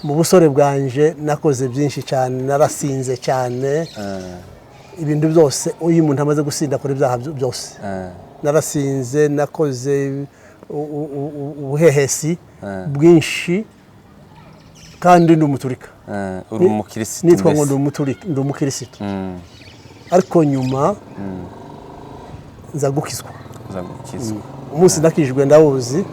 Mu busore bwanje nakoze byinshi cyane, narasinze cyane, ibintu byose. Iyo umuntu amaze gusinda akora ibyaha byose. Narasinze, nakoze ubuhehesi bwinshi, kandi ndi umuturika. Uri umukirisitu? Nitwa ngo Mbese. Ndi umuturika, ndi umukirisitu, ariko nyuma nza gukizwa. Uza gukizwa. Umunsi nakijwe ndawuzi.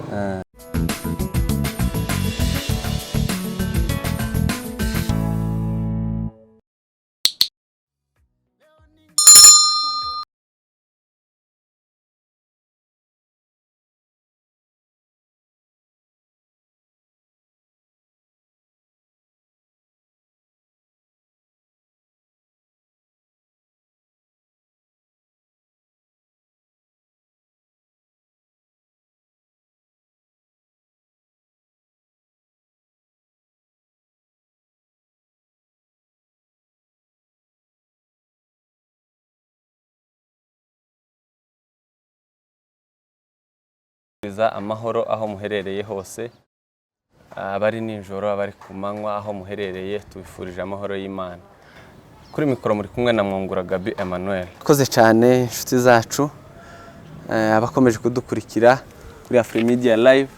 Amahoro aho muherereye hose, abari nijoro, abari ku manywa, aho muherereye tubifurije amahoro y'Imana. Kuri mikoro muri kumwe na Mwungura Gabi Emmanuel. Koze cyane inshuti zacu, abakomeje kudukurikira kuri Afrimedia Live.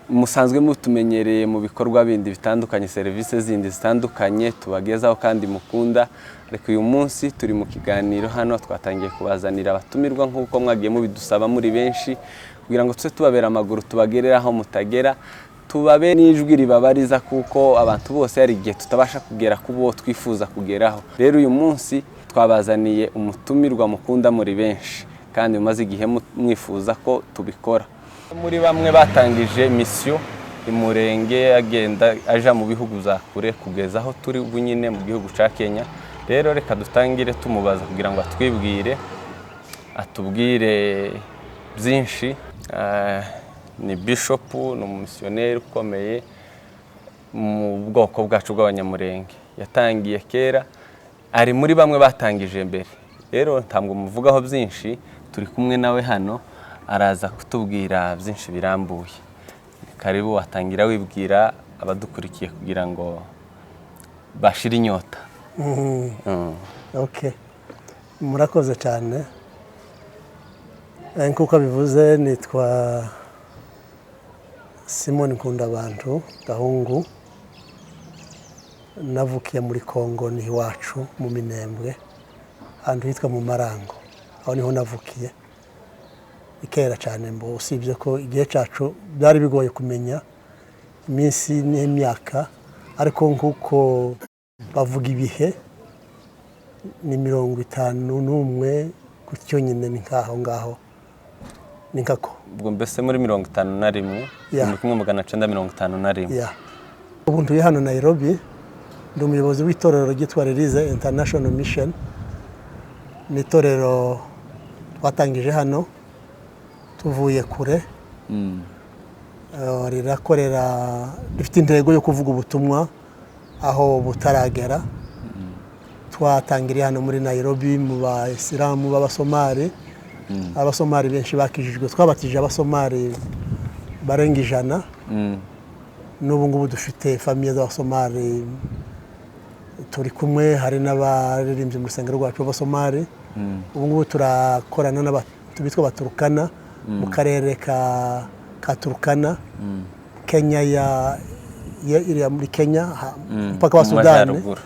Musanzwe mutumenyereye mu bikorwa bindi bitandukanye, serivisi zindi zitandukanye tubagezaho kandi mukunda, ariko uyu munsi turi mu kiganiro hano. Twatangiye kubazanira abatumirwa nk'uko mwagiye mubidusaba muri benshi, kugira ngo tuze tubabera amaguru, tubagerere aho mutagera, tubabe n'ijwi ribabariza, kuko abantu bose hari igihe tutabasha kugera ku bo twifuza kugeraho. Rero uyu munsi twabazaniye umutumirwa mukunda muri benshi kandi mumaze igihe mwifuza ko tubikora. Muri bamwe batangije misiyo Imurenge, agenda aja mu bihugu za kure kugeza aho turi ubu nyine mu gihugu cya Kenya. Rero reka dutangire tumubaza kugira ngo atwibwire, atubwire byinshi. Ni bishopu, ni umumisiyoneri ukomeye mu bwoko bwacu bw'Abanyamurenge. Yatangiye kera, ari muri bamwe batangije mbere. Rero ntabwo muvugaho byinshi, turi kumwe nawe hano, araza kutubwira byinshi birambuye. Karibu, watangira wibwira abadukurikiye kugira ngo bashire inyota. Okay, murakoze cyane. Nk'uko bivuze, nitwa Simon Nkundabantu Gahungu. Navukiye muri Kongo, ni iwacu mu Minembwe, ahantu hitwa mu Marango, aho niho navukiye. Ni kera cyane mbo, usibye ko igihe cyacu byari bigoye kumenya iminsi n'imyaka, ariko nk'uko bavuga ibihe ni 51 gutyo nyine, ni nk'aho ngaho, ni nkako. Ubwo mbese muri 51? 1951. Ya, ubu ntuye hano Nairobi, ndi umuyobozi w'itorero ryitwa Release International Mission. Ni itorero twatangije hano tuvuye kure. Rirakorera, rifite intego yo kuvuga ubutumwa aho butaragera. Twatangiriye hano muri Nairobi mu bayisilamu b'Abasomali. Abasomali benshi bakijijwe, twabatije Abasomali barenga 100. N'ubu ngubu dufite famille z'Abasomali turi kumwe, hari n'abaririmbyi mu rusengero rwacu b'Abasomali. Ubu ngubu turakorana n'abantu bitwa Baturukana mu karere ka Turukana, Kenya ya iriya muri Kenya, umupaka wa Mu Sudani. Majyaruguru.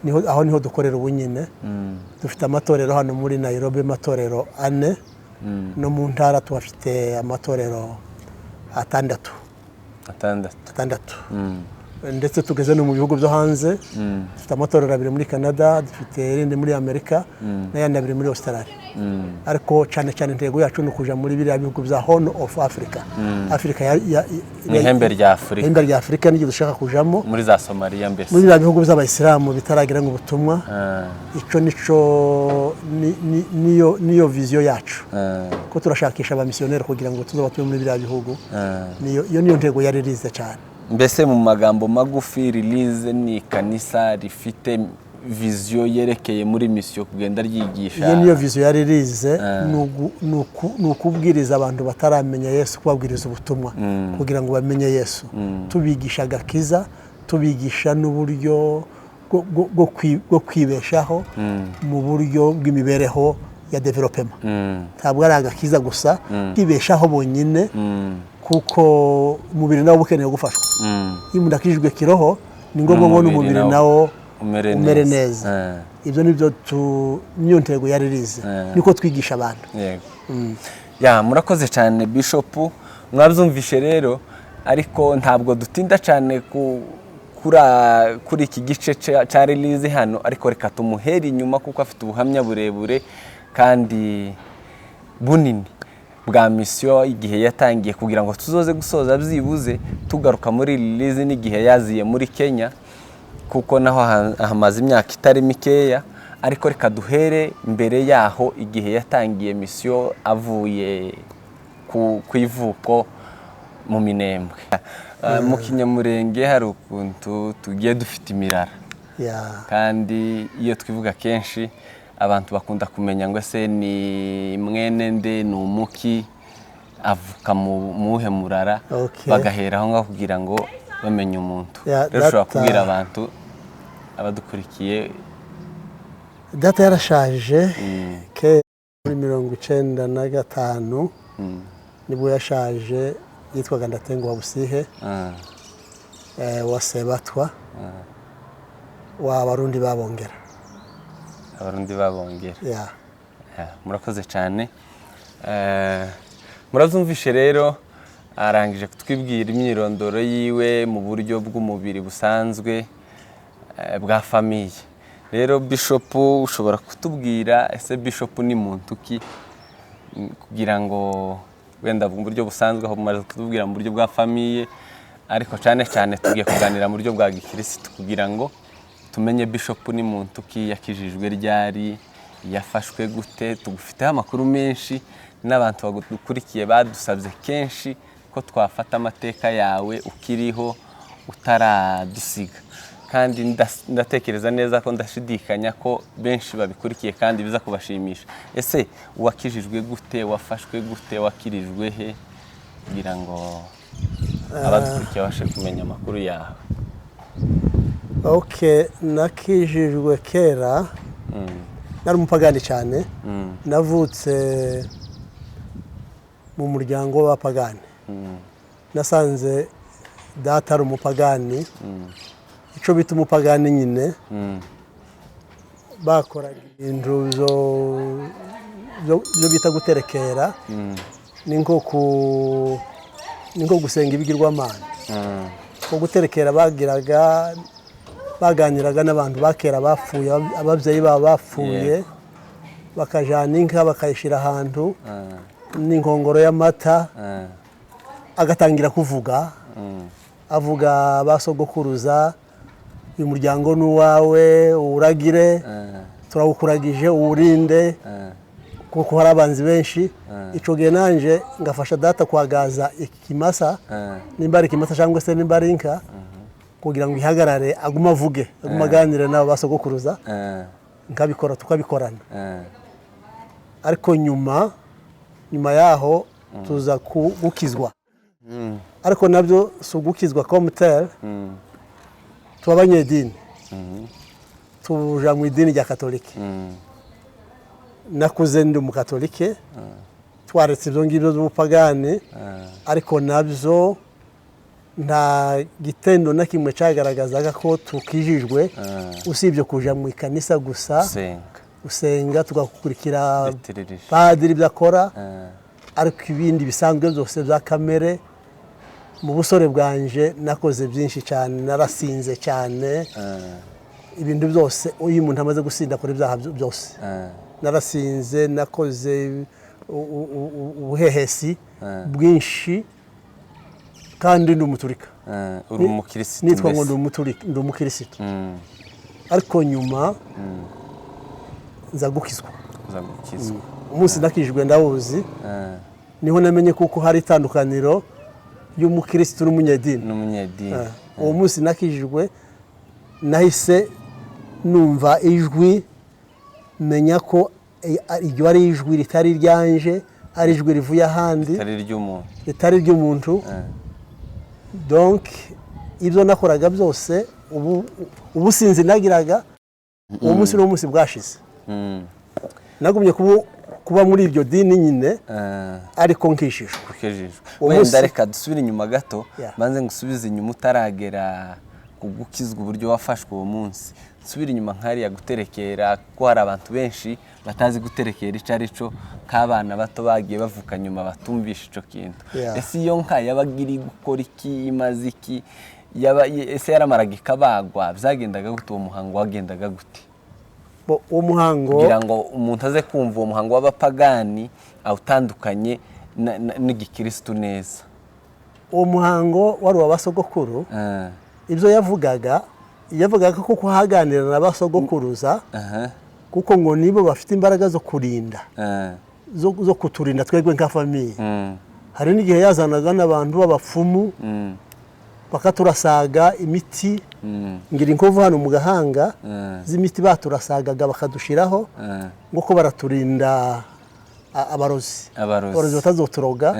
Niho, aho niho dukorera ubu nyine. Dufite amatorero hano muri Nairobi, amatorero ane, no mu ntara tuhafite amatorero atandatu. Atandatu. Atandatu. Ndetse tugeze no mu bihugu byo hanze. Dufite amatorero abiri muri Canada, dufite irindi muri Amerika n'ayandi abiri muri Australia. Ariko cyane cyane intego yacu ni ukuja muri biriya bihugu bya Horn of Africa, Africa Mu ihembe rya Afurika. Ihembe rya Afurika niryo dushaka kujamo. Muri za Somaliya mbese. Muri biriya bihugu by'Abayisilamu bitaragira ngo ubutumwa. Ico nico niyo vision yacu, ko turashakisha abamisiyoneri kugira ngo tuzoba tube muri biriya bihugu. Niyo, iyo niyo ntego ya Release cyane. Mbese mu magambo magufi, Release ni ikanisa rifite vision yerekeye muri mission, kugenda ryigisha. Iyo niyo vision ya Release, ni ukubwiriza abantu bataramenya Yesu, kubabwiriza ubutumwa kugira ngo bamenye Yesu, tubigisha agakiza, tubigisha n'uburyo bwo kwibeshaho mu buryo bw'imibereho ya development. Ntabwo ari agakiza gusa, kwibeshaho bonyine, kuko umubiri nawo uba ukeneye gufashwa. Iyo umuntu akijijwe kiroho, ni ngombwa ngo n'umubiri n'umubiri nawo umere umere neza. neza. Ibyo nibyo niyo ntego ya Release, niko twigisha abantu. Yego ya, murakoze cyane, Bishop. Mwabyumvishe rero, ariko ntabwo dutinda cyane kuri iki gice cya Release hano, ariko reka tumuhere inyuma kuko afite ubuhamya burebure kandi bunini bwa mission, igihe yatangiye, kugira ngo tuzoze gusoza byibuze tugaruka muri Release n'igihe yaziye muri Kenya, kuko naho hamaze imyaka itari mikeya. Ariko reka duhere mbere yaho, igihe yatangiye mission avuye ku ivuko mu Minembwe. Mu Kinyamurenge hari ukuntu tugiye dufite imirara, kandi iyo twivuga kenshi abantu bakunda kumenya ngo ese ni mwene nde, ni umuki, avuka mu muhe murara, bagahera aho ngaho kugira ngo bamenye umuntu. Rero ushobora kubwira abantu abadukurikiye. Data yarashaje ke muri 95, nibwo yashaje. Yitwaga Ndatenguha Busihe, wa Sebatwa wa Barundi babongera. Abarundi babongera. Ya. Ya, murakoze cyane. Murabyumvishe rero, arangije kutwibwira imyirondoro yiwe mu buryo bw'umubiri busanzwe, bwa famille. Rero Bishop, ushobora kutubwira ese Bishop ni muntu ki? Kugira ngo wenda mu buryo busanzwe, aho mumaze kutubwira mu buryo bwa famille, ariko cyane cyane tugiye kuganira mu buryo bwa gikirisitu kugira ngo tumenye Bishop ni muntu ki, yakijijwe ryari, yafashwe gute. Tugufiteho amakuru menshi n'abantu badukurikiye badusabye kenshi ko twafata amateka yawe ukiriho, utaradusiga, kandi ndatekereza neza ko ndashidikanya ko benshi babikurikiye kandi biza kubashimisha. Ese wakijijwe gute, wafashwe gute, wakirijwe he, kugira ngo abadukurikiye babashe kumenya amakuru yawe? Okay, nakijijwe kera, nari umupagani cyane. Navutse mu muryango w'abapagani. Nasanze data ari umupagani, icyo bita umupagani nyine, bakoraga ibintu byo bita guterekera, ni nko gusenga ibigirwamana. Ko guterekera bagiraga, baganiraga n'abantu bakera bapfuye, ababyeyi babo bapfuye, bakajana inka bakayishyira ahantu n'inkongoro y'amata, agatangira kuvuga, avuga ba sogokuruza: "Uyu muryango ni uwawe, uwuragire, turawukuragije, uwurinde, kuko hari abanzi benshi." Icyo gihe nanjye ngafasha data kwagaza ikimasa, nimba ari ikimasa cyangwa se nimba ari inka, kugira ngo ihagarare, agume avuge, agume aganire n'abo ba sogokuruza. Nkabikora, tukabikorana. Ariko nyuma yaho tuza gukizwa, ariko nabyo si ugukizwa comme tel. Tuba abanyedini, tuja mu idini rya Katolike. Nakuze ndi umukatolike, twaretse ibyo ngibyo by'ubupagani, ariko nabyo nta gitendo na kimwe cyagaragazaga ko tukijijwe, usibye kuja mu ikanisa gusa. Gusenga. Gusenga, tugakurikira Liturgie. padiri ibyo akora, ariko ibindi bisanzwe byose bya kamere. Mu busore bwanje nakoze byinshi cyane, narasinze cyane, ibintu byose. Iyo umuntu amaze gusinda akora ibyaha byose. Narasinze, nakoze ubuhehesi bwinshi, kandi ndi umuturika. Uri umukirisitu Nitwa ngo mbese. ndi umuturika, ndi umukirisitu. Ariko nyuma nza gukizwa. Uza gukizwa. Umunsi nakijijwe ndawuzi. Niho namenye kuko hari itandukaniro y'umukirisitu n'umunyedini. N'umunyedini. Uwo munsi nakijijwe nahise Numva ijwi, menya ko iryo ari ijwi ritari iryanje, ari ijwi rivuye ahandi, Ritari iry'umuntu. Ritari iry'umuntu. Donc ibyo nakoraga byose, ubu ubusinzi nagiraga uwo munsi n'uwo munsi bwashize. Nagumye kuba muri iryo dini nyine, ariko nkishijwe. Ukijijwe. Uwo Wenda reka dusubire inyuma gato. Banze ngusubize inyuma utaragera ku gukizwa, uburyo wafashwe uwo munsi. Nsubire inyuma nkariya guterekera, kuko hari abantu benshi batazi guterekera icyo ari cyo, nk'abana bato bagiye bavuka nyuma batumvisha icyo kintu. Ese iyo nka yabaga iri gukora iki, imaze iki? Ese yaramaraga ikabagwa? Byagendaga gute? Uwo muhango wagendaga gute? Uwo muhango, kugira ngo umuntu aze kumva uwo muhango w'abapagani awutandukanye n'igikirisitu neza. Uwo muhango wari uwa basogokuru. Ibyo yavugaga, yavugaga ko kuhaganira na basogokuruza, kuko ngo nibo bafite imbaraga zo kurinda, zo kuturinda twebwe nka famille. Hari n'igihe yazanaga n'abantu b'abapfumu, bakaturasaga imiti. Ngira inkovu hano mu gahanga z'imiti baturasagaga bakadushiraho, ngo ko baraturinda abarozi. Abarozi. Abarozi batazoturoga.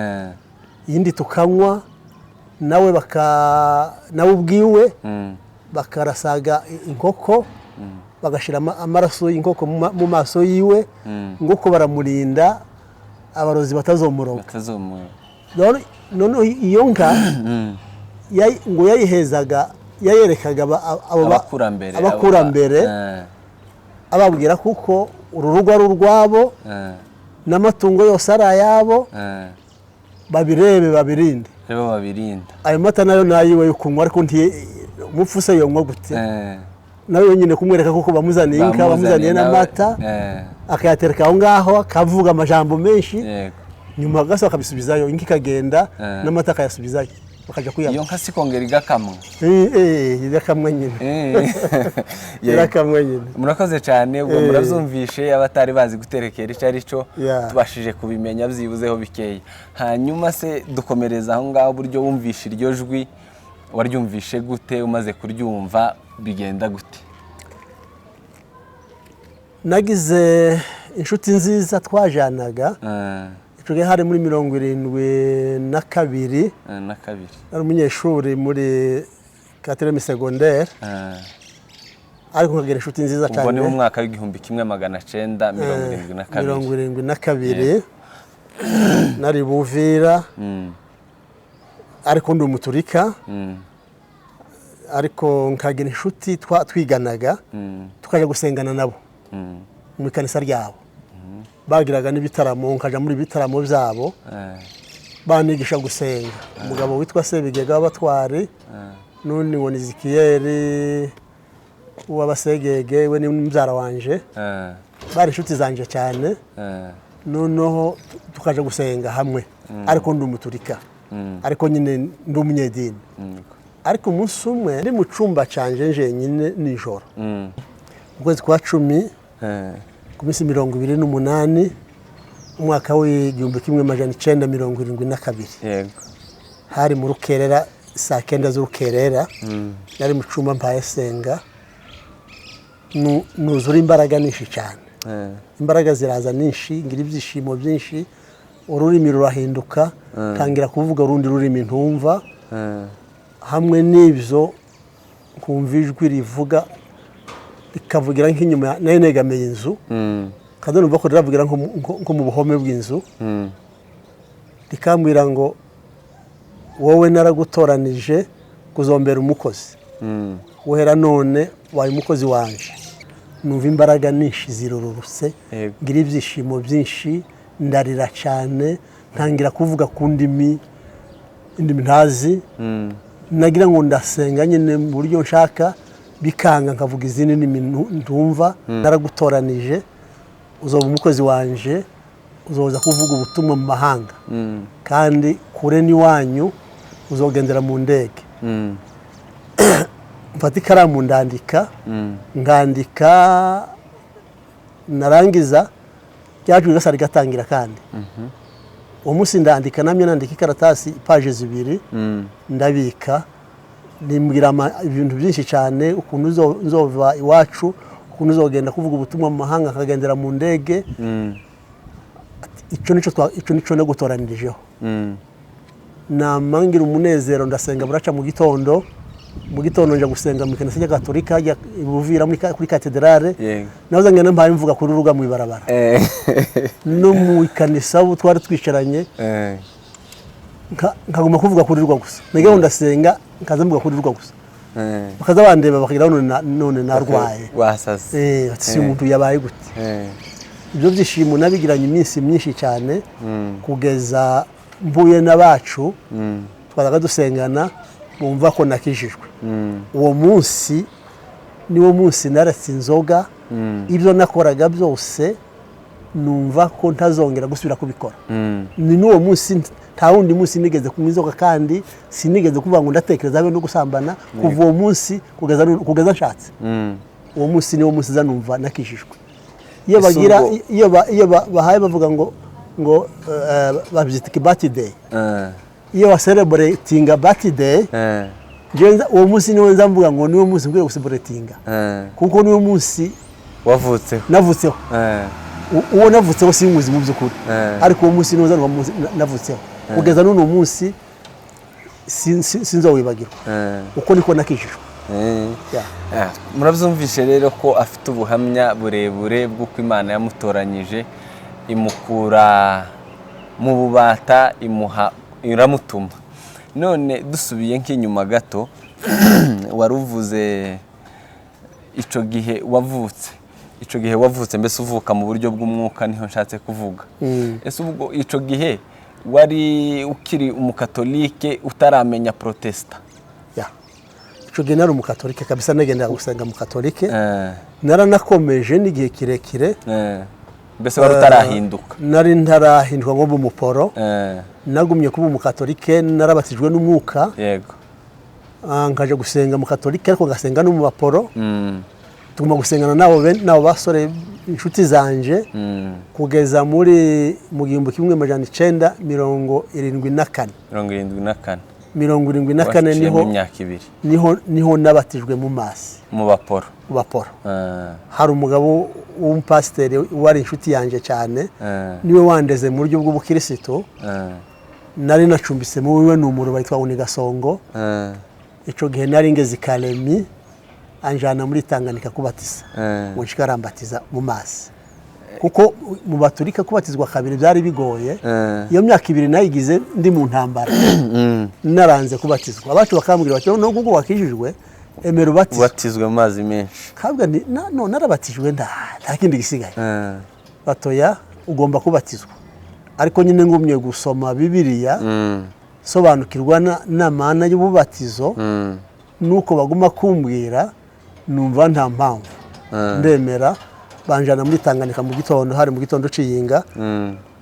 Iyindi tukanywa, nawe baka nawe ubwiwe bakarasaga inkoko, bagashyira amaraso y'inkoko mu maso yiwe, ngo ko baramurinda abarozi batazomuroga. Batazomuroga. Noneho iyo nka ngo yayihezaga, yayerekaga abo Abakurambere. Abakurambere, ababwira kuko uru rugo ari urwabo, n'amatungo yose ari ayabo, babirebe, babirinde. Rero babirinda. Ayo mata nayo ni ayiwe yo kunywa, ariko umupfu se yonywa gute? Nawe nyine kumwereka kuko bamuzaniye inka, bamuzaniye nawe, n'amata, akayatereka aho ngaho, akavuga amajambo menshi. Nyuma agasa akabisubizayo, inka ikagenda, n'amata akayasubizayo, bakajya Iyo kuyanywa. nka si kongera igakamwa? Irakamwa nyine. Irakamwa nyine. Murakoze cyane ubwo. Murabyumvishe, abatari bazi guterekera icyo ari cyo, tubashije kubimenya byibuzeho bikeya. Hanyuma se dukomereza aho ngaho, uburyo wumvishe iryo jwi, waryumvishe gute? Umaze kuryumva bigenda gute? Nagize inshuti nziza twajanaga. Icyo gihe hari muri 72. Na kabiri. Nari umunyeshuri muri quatrième secondaire, ariko nkagira inshuti nziza Ubwo cyane. ni mu mwaka w'1972? 72. Nari Buvira, ariko ndi umuturika, ariko nkagira inshuti twiganaga, tukajya gusengana nabo mu ikanisa ryabo. Bagiraga n'ibitaramo, nkajya muri bitaramo byabo, banigisha gusenga. Umugabo witwa Sebigega w'abatwari, n'undi ngo ni Zikiyeri w'abasegege, we ni mubyara wanje. Bari inshuti zanje cyane. Noneho tukaja gusenga hamwe, ariko ndi umuturika, ariko nyine ndi umunyedini. Ariko umunsi umwe ndi mu cyumba canje jenyine nijoro, mu kwezi kwa 10, ku minsi 28, umwaka w'1972, hari mu rukerera, saa 9 z'urukerera. Nari mu cyumba mpaye senga, nuzura imbaraga nyinshi cyane. Imbaraga ziraza nyinshi, ngira ibyishimo byinshi, ururimi rurahinduka, ntangira kuvuga urundi rurimi ntumva. Hamwe n'ibyo nkumva ijwi rivuga, rikavugira nk'inyuma nayo negamiye inzu, kandi numva ko riravugira nko mu buhome bw'inzu, rikambwira ngo: "Wowe naragutoranije kuzombera umukozi. Guhera none wabaye umukozi wanje." Numva imbaraga nyinshi zirururutse, ngira ibyishimo byinshi, ndarira cyane, ntangira kuvuga ku ndimi, indimi ntazi. Nagira ngo ndasenga nyine mu buryo nshaka, bikanga, nkavuga izindi ndimi ntumva. "Naragutoranije, uzoba umukozi wanje, uzoza kuvuga ubutumwa mu mahanga, kandi kure n'iwanyu, uzogendera mu ndege." Mfata ikaramu ndandika, ngandika, narangiza ryaje rigasa rigatangira. Kandi uwo munsi ndandika, namye nandika ikaratasi paje 2, ndabika. Nimbwira ibintu byinshi cyane, ukuntu nzova iwacu, Ukuntu uzogenda kuvuga ubutumwa mu mahanga, akagendera mu ndege. Ati, icyo nico nagutoranirijeho. Namangira umunezero, ndasenga, buraca mu gitondo. Mu gitondo nja gusenga mu ikanisa ry'Agatolika rya i Buvira, kuri katedrale. Nahoze ngenda mpaye mvuga kuri ruga mu ibarabara no mu ikanisa ubu twari twicaranye, nkaguma kuvuga kuri rwa gusa. Nagiye ngo ndasenga, nkaza mvuga kuri rwa gusa. Bakaza bandeba bakagira ngo none narwaye. Wasaze. Bati, si umuntu yabaye gute? Ibyo byishimo nabigiranye iminsi myinshi cyane, kugeza mbuye n'abacu twazaga dusengana, bumva ko nakijijwe. Uwo munsi niwo munsi naretse inzoga. Ibyo nakoraga byose numva ko ntazongera gusubira kubikora. Ni n'uwo munsi, nta wundi munsi nigeze kunywa inzoga, kandi sinigeze kuvuga ngo ndatekereza habe no gusambana kuva uwo munsi kugeza nshatse. Uwo munsi niwo munsi nza numva nakijijwe. Iyo Ese bagira iyo bahaye bavuga ngo babyita birthday, iyo bacelebratinga birthday, njyewe uwo munsi niwo nza mvuga ngo niwo munsi nkwiye gucelebratinga, kuko niwo munsi wavutseho. Navutseho. Uwo navutseho singuzi mu by'ukuri, ariko uwo munsi niwo nza munsi navutseho. Kugeza n'uno munsi sinzawibagirwa. Uko niko nakijijwe. Yeah. Ah, murabyumvishe rero ko afite ubuhamya burebure bw'uko Imana yamutoranyije, imukura mu bubata, imuha, iramutuma. None dusubiye nk'inyuma gato, wari uvuze icyo gihe wavutse, icyo gihe wavutse mbese uvuka mu buryo bw'umwuka, niho nshatse kuvuga. Ese ubwo icyo gihe wari ukiri umukatolike, utaramenya protesta? Yeah. Ico gihe nari umukatolike kabisa, nagendaga gusenga mu katolike. Naranakomeje n'igihe kirekire. Mbese wari utarahinduka? Nari ntarahinduka ngo mbe umuporo. Nagumye kuba umukatolike, narabatijwe n'umwuka. Nkaja gusenga mu katolike, ariko ngasenga no mu baporo. Tuguma gusengana n'abo basore, inshuti zanje, kugeza mu 1974. 74. 74. Waciyemo Niho imyaka 2. Niho nabatijwe mu mazi. Mu baporo. Mu baporo. Hari umugabo w'umupasiteri wari inshuti yanjye cyane, niwe wandeze mu buryo bw'ubukirisitu. Nari nacumbitse mu wiwe, ni umuro witwa Unigasongo. Icyo gihe nari ngeze i Kalemi, anjana muri Tanganyika kubatiza, ngo nshike arambatiza mu mazi, kuko mu baturika kubatizwa kabiri byari bigoye. Iyo myaka 2 nayigize ndi mu ntambara, naranze kubatizwa. Abacu bakambwira bati: "Nubwo ubwo wakijijwe, emera ubatizwe." Ubatizwe mu mazi menshi. Kabwa nti: "No narabatijwe, nta kindi gisigaye." Batoya, ugomba kubatizwa. Ariko nyine ngumye gusoma Bibiliya, sobanukirwa n'amana y'ububatizo, nuko baguma kumbwira, numva nta mpamvu, ndemera. Banjana muri Tanganyika mu gitondo, hari mu gitondo ciyinga,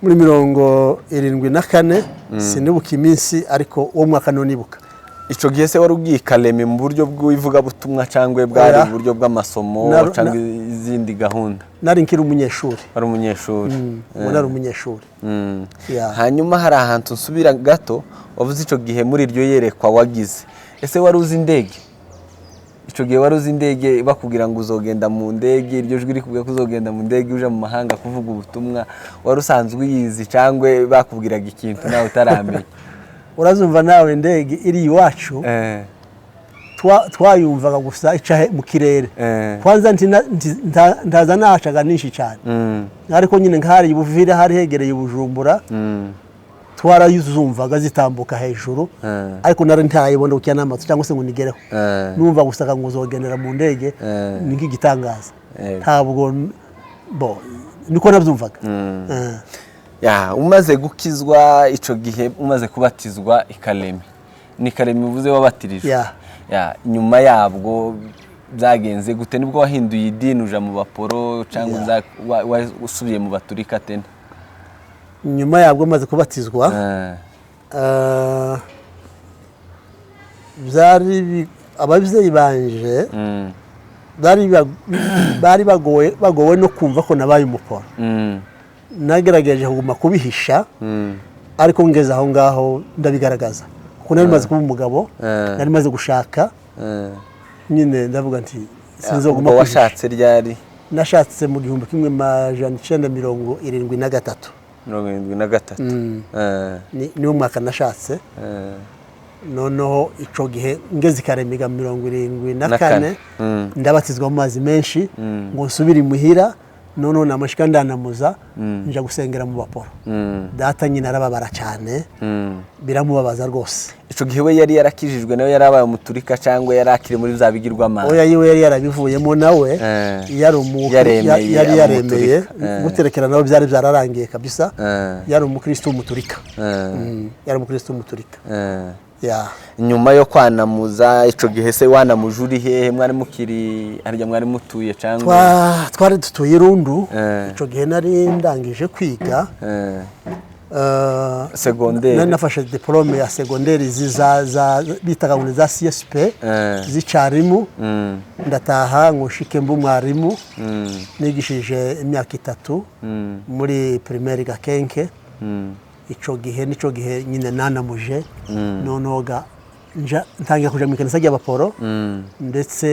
muri 74. Sinibuka iminsi, ariko uwo mwaka niwo nibuka. Icyo gihe se wari ugiye i Kalemi mu buryo bw'ivugabutumwa, cyangwa bwari Oya. uburyo bw'amasomo cyangwa izindi gahunda? Nari nkiri umunyeshuri. Wari umunyeshuri? Ubu nari umunyeshuri. Yeah. Hanyuma hari ahantu nsubira gato, wavuze icyo gihe muri iryo yerekwa wagize. Ese wari uzi indege icyo gihe? Wari uzi indege bakubwira ngo uzogenda mu ndege, iryo jwi rikubwira ko uzogenda mu ndege uja mu mahanga kuvuga ubutumwa, wari usanzwe uyizi cyangwa bakubwiraga ikintu nawe utaramenya? Urazumva nawe, indege iri iwacu, twayumvaga gusa ica mu kirere. Kwanza ntaza nahacaga ninshi cyane, ariko nyine nk'ahari i Buvira, hari hegereye i Bujumbura, twarayizumvaga zitambuka hejuru, ariko nari ntayibona kuko n'amaso cyangwa se ngo nigereho. Numva gusa ngo uzogendera mu ndege, ni nk'igitangaza. Ntabwo bo niko nabyumvaga. Ya, umaze gukizwa icyo gihe, umaze kubatizwa i Kalemi, ni Kalemi uvuze wabatirijwe? Yeah. Ya, nyuma yabwo byagenze gute? Nibwo wahinduye idini uja mu baporo, cyangwa usubiye mu baturika tena? Nyuma yabwo, maze kubatizwa, ababyeyi banje bari bagowe no kumva ko nabaye umuporo. Nagerageje kuguma kubihisha, ariko ngeze aho ngaho ndabigaragaza, kuko nari maze kuba umugabo, nari maze gushaka. Nyine ndavuga nti Sinzoguma Ubwo kwihisha. Washatse ryari? Nashatse mu 1973. 73. Niwo mwaka nashatse. Noneho ico gihe ngeze i Karemiga 74 Na kane. Ndabatizwa mu mazi menshi ngo nsubire imuhira. Noneho namashika ndanamuza, nja gusengera mu baporo. Data nyine arababara cyane, biramubabaza rwose. Ico gihe we yari yarakijijwe nawe, yari abaye umuturika cyangwa yari akiri muri bya bigirwamana? Oya, yiwe yari yarabivuyemo nawe. Yari Yaremeye, yari aba yaremeye. umuturika. Guterekera nawe byari byararangiye kabisa. Yari umukristo w'umuturika. Yari umukristo w'umuturika. Ya. Nyuma yo kwanamuza ico gihe se wanamuje uri hehe? Mwari mukiri harya mwari mutuye cyangwa? Twari dutuye i Rundu. Ico gihe nari ndangije kwiga. Segonderi. Nari nafashe diplôme ya segonderi za bitaga ngo ni za CSP z'icarimu. Ndataha ngo nshike mbe umwarimu. Nigishije imyaka 3 muri primaire Gakenke. Ico gihe nico gihe nyine nanamuje. Noneho ga ntangira kuja mu ikanisa ry'abaporo, ndetse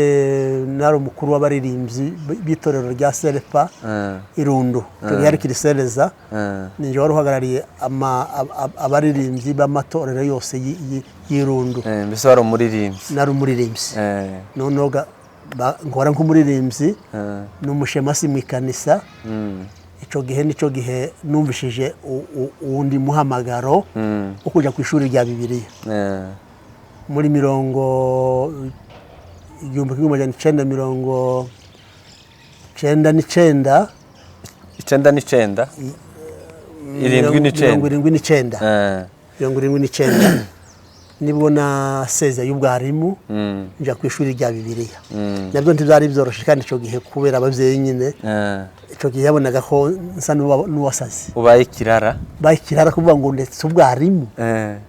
nari umukuru w'abaririmbyi b'itorero rya Serepa Irundu. Icyo gihe yari Kirisereza. Ninjye wari uhagarariye abaririmbyi b'amatorero yose y'Irundu. Mbese wari umuririmbyi? Nari umuririmbyi. Noneho nkora nk'umuririmbyi n'umushemasi mu ikanisa. Icyo gihe nicyo gihe numvishije uwundi muhamagaro wo kujya ku ishuri rya Bibiliya muri 1999. 99, 79. 79. 79 nibwo nasezeye y'ubwarimu, njya ku ishuri rya Bibiliya. Nabyo ntibyari byoroshye kandi icyo gihe kubera ababyeyi nyine. Icyo gihe yabonaga ko nsa n'uwasaze. Ubaye ikirara. Bakirara kuvuga ngo ndetse ubwarimu,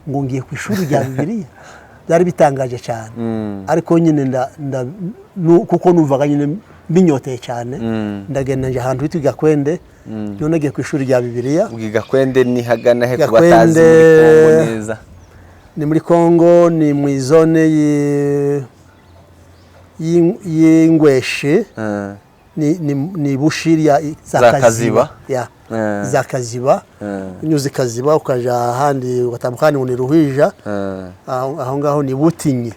ngo ngiye ku ishuri rya Bibiliya, byari bitangaje cyane. Ariko nyine kuko numvaga nyine mbinyoteye cyane, ndagenda njya ahantu hitwa i Gakwende. None nagiye ku ishuri rya Bibiliya. Ubwo i Gakwende ni hagana he ku Gakwende- batazi muri Kongo neza? Ni muri Kongo, ni mu izone y'Ingweshi. Ni Bushiri ya za Za Kaziba. Kaziba. Ya. Za Kaziba. Unyuze i Kaziba ukaja ahandi, ugatambuka ahandi ngo ni Ruhija. Aho ngaho ni Butinyi.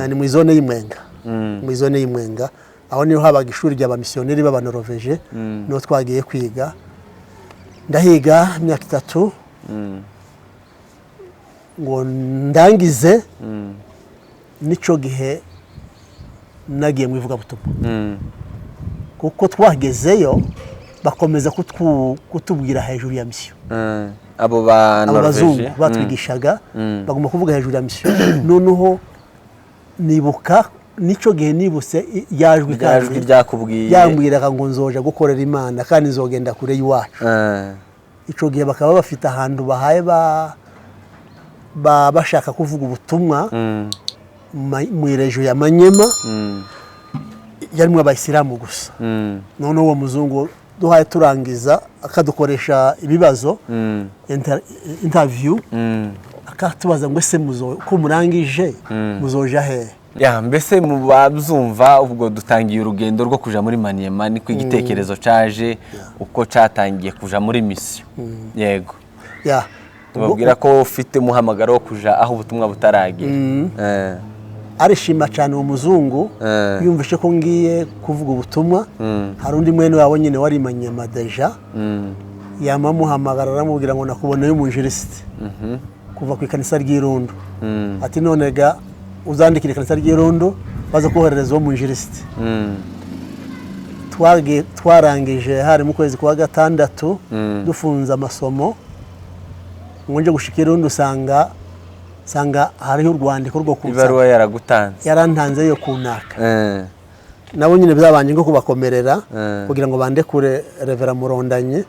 Ni mu izone y'Imwenga. Mu izone y'Imwenga aho niho habaga ishuri ry'abamisiyoneri b'Abanoroveje, niho twagiye kwiga. Ndahiga imyaka 3 ngo ndangize. Nico gihe nagiye mu ivugabutumwa, kuko twagezeyo bakomeza kutubwira hejuru ya misiyo. Abo ba Abo bazungu Norvege batwigishaga bagomba kuvuga hejuru ya misiyo. Noneho nibuka nico gihe nibutse yajwi Rya jwi kandi ryakubwiye. Yambwiraga ngo nzoja gukorera Imana kandi nzogenda kure y'iwacu. Ico gihe bakaba bafite ahantu bahaye ba bashaka kuvuga ubutumwa mu irejo ya Manyema, yarimo abayisilamu gusa. Noneho uwo muzungu duhaye turangiza akadukoresha ibibazo, interview, akatubaza ngo: "Ese muzo ko murangije muzoja hehe?" Ya, mbese mu babyumva ubwo dutangiye urugendo rwo kuja muri Maniema, niko igitekerezo caje uko catangiye kuja muri misiyo, yego. Ya. Tubabwira ko ufite umuhamagaro wo kuja aho ubutumwa butaragera. Arishima cyane uwo muzungu. Yumvise ko ngiye kuvuga ubutumwa, hari undi mwene wabo nyine wari Manyema déjà, yamamuhamagara aramubwira ngo: "Nakuboneye umunjirisiti kuva ku ikanisa ry'Irundu." Ati: "None ga uzandikira ikanisa ry'Irundu baza koherereza uwo munjirisiti." Twarangije hari mu kwezi kwa gatandatu, dufunze amasomo, ngo nje gushika Irundu usanga hariho urwandiko rwo kunsaba. Ibaruwa yaragutanze. Yarantanze yo kunaka. Nabo nyine byabanje nko kubakomerera kugira ngo bandekure Revera Murondanye,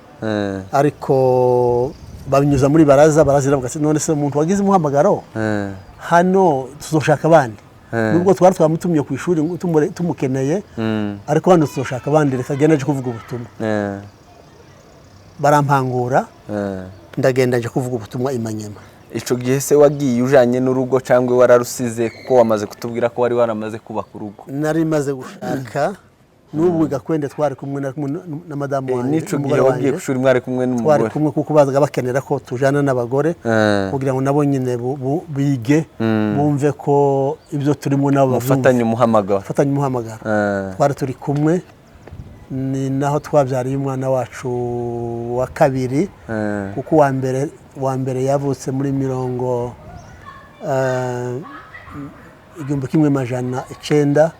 ariko babinyuza muri baraza. Baraza iravuga ati: "None se umuntu wagize umuhamagaro hano tuzoshaka abandi? Nubwo twari twamutumye ku ishuri ngo tumukeneye, ariko hano tuzoshaka abandi, reka agende aje kuvuga ubutumwa." Barampangura, ndagenda nje kuvuga ubutumwa i Manyema. Ico gihe se wagiye ujanye n'urugo cyangwa wararusize, kuko wamaze kutubwira ko wari waramaze kubaka urugo? Nari maze gushaka n'ubu gakwende, twari kumwe na madamu wanjye, N'ico gihe n'umugore wagiye wanjye. ku ishuri mwari kumwe Twari n'umugore? kumwe, kuko bazaga bakenera ko tujana n'abagore kugira ngo nabo nyine bige, bumve ko ibyo turimo nabo babyumva. Mufatanye umuhamagaro. Mufatanye umuhamagaro. Twari turi kumwe, ni naho twabyariye umwana wacu wa kabiri, kuko uwa mbere yavutse muri mirongo 1900,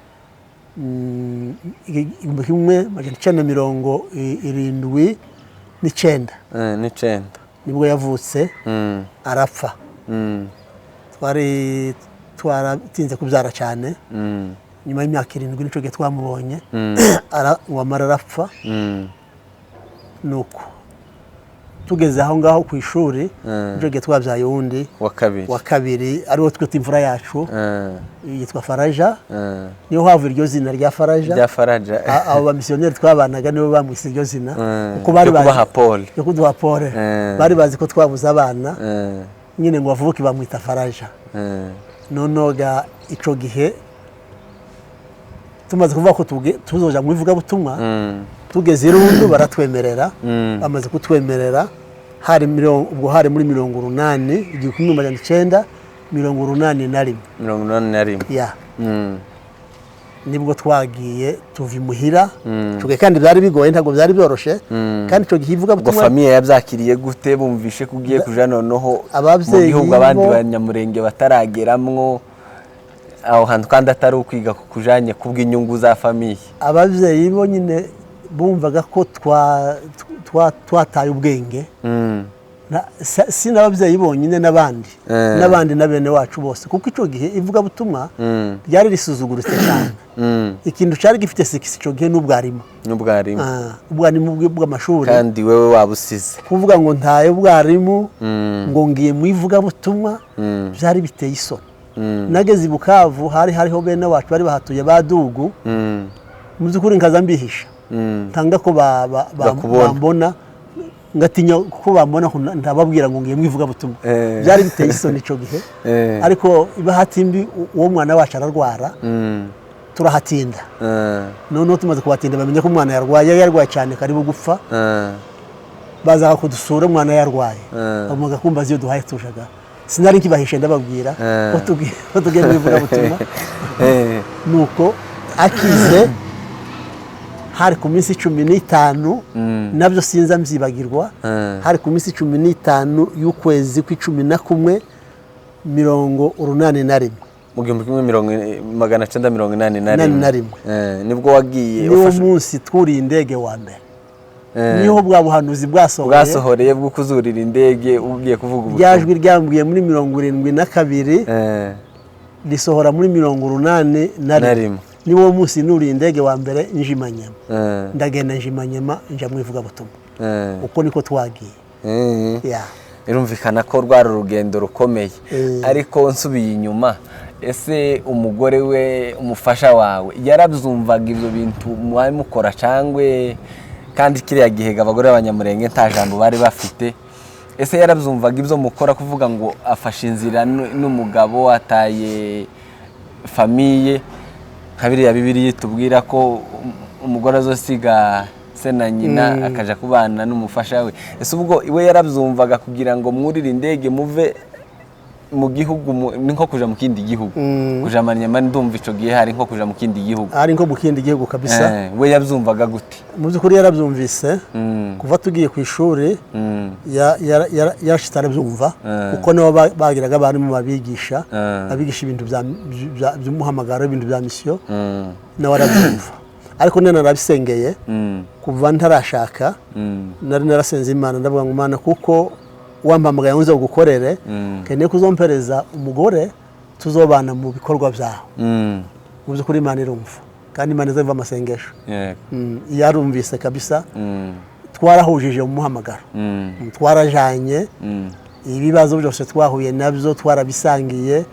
1979. N'icenda. Nibwo yavutse, arapfa. Twari twaratinze kubyara cyane. Nyuma y'imyaka 7 nicyo gihe twamubonye. Wamara arapfa. Nuko tugeze aho ngaho ku ishuri, nicyo gihe twabyaye uwundi wa kabiri. Wa kabiri, ariwo twita imfura yacu, yitwa Faraja. Niyo hava iryo zina rya Faraja. Rya Faraja. Abo bamisiyoneri twabanaga nibo bamwise iryo zina, kuko bari Ryo kubaha bazi pole. Ryo kuduha pole. Bari bazi ko twabuze abana nyine, ngo bavuke bamwita Faraja. Noneho ga ico gihe tumaze kuvuga ko tuzoja mu ivugabutumwa, tugeze i Rundu baratwemerera. Bamaze kutwemerera, hari ubwo hari muri 80, 1981. 81. Ya. Nibwo twagiye tuva imuhira. Ico gihe kandi byari bigoye, ntabwo byari byoroshe. Kandi ico gihe Ubwo ivugabutumwa famille yabyakiriye gute, bumvishe ko ugiye kuja noneho mu Ababyeyi gihugu abandi banyamurenge batarageramwo, aho hantu kandi atari ukwiga kukujanye kubw'inyungu za famille? Ababyeyi bo nyine bumvaga ko twataye ubwenge. Si n'ababyeyi bonyine, n'abandi, n'abandi na bene wacu bose, kuko icyo gihe ivugabutumwa ryari risuzuguritse cyane. Ikintu cyari gifite succès icyo gihe n'ubwarimu. N'ubwarimu. Ubwarimu bw'amashuri. Kandi wewe wabusize. Kuvuga ngo ntaye ubwarimu, ngo ngiye mu ivugabutumwa, byari biteye isoni. Nageze i Bukavu, hari hariho bene wacu bari bahatuye, ba dugu. Mu by'ukuri nkaza mbihisha, ntanga ko Bakubona. bambona, ngatinya ko bambona ko ndababwira ngo ngiye mu ivugabutumwa. Byari biteye isoni icyo gihe. Ariko ibahati mbi, uwo mwana wacu ararwara, turahatinda. Noneho tumaze kuhatinda, bamenya ko umwana yarwaye, yari yarwaye cyane karibu gupfa. Bazaga kudusura umwana yarwaye, bamuga kumbaza iyo duhaye tujaga. Sinari nkibahishe, ndababwira ko tugiye mu ivugabutumwa. Nuko akize, hari ku minsi 15, nabyo sinza mbyibagirwa. Hari ku minsi 15 y'ukwezi kw'11, 81. Mu 1981. 81. Nibwo wagiye. Niwo ufashe munsi twuriye indege wa mbere. Niho bwa buhanuzi bwasohoye. Bwasohoreye bwo kuzurira indege ugiye kuvuga ubutumwa. Rya jwi ryambwiye muri 72, risohora muri 81. Na rimwe. Niwo munsi nuriye indege wa mbere nje i Manyema. Ndagenda nje i Manyema, nja mu ivugabutumwa. Uko niko twagiye. Ya. Birumvikana ko rwari urugendo rukomeye. Ariko nsubiye inyuma, ese umugore we, umufasha wawe, yarabyumvaga ibyo bintu mwari mukora cyangwa? Kandi kiriya gihe abagore b'abanyamurenge nta jambo bari bafite. Ese yarabyumvaga ibyo mukora, kuvuga ngo afashe inzira n'umugabo, ataye famille, nka biriya Bibiliya tubwira ko umugore azosiga se na nyina akaja kubana n'umufasha we? Ese ubwo iwe yarabyumvaga, kugira ngo mwurire indege muve mu gihugu, ni nko kuja mu kindi gihugu, kuja Manyema ndumva ico gihe hari nko kuja mu kindi gihugu. Ari nko mu kindi gihugu kabisa. We yabyumvaga gute? Mu by'ukuri yarabyumvise. Kuva tugiye ku ishuri, yarashitse arabyumva, kuko nibo bagiraga abarimu babigisha, babigisha ibintu by'umuhamagaro, ibintu bya mission. Nawe arabyumva, ariko none narabisengeye. Kuva ntarashaka, nari narasenze Imana, ndavuga ngo: "Imana, kuko wampamagaye ngo nze gukorere, keneye kuzompereza umugore tuzobana mu bikorwa byawe." Mu by'ukuri Imana irumva, kandi Imana izumva amasengesho. Yarumvise kabisa. Twarahujije mu muhamagaro. Twarajanye. Ibibazo byose twahuye nabyo twarabisangiye.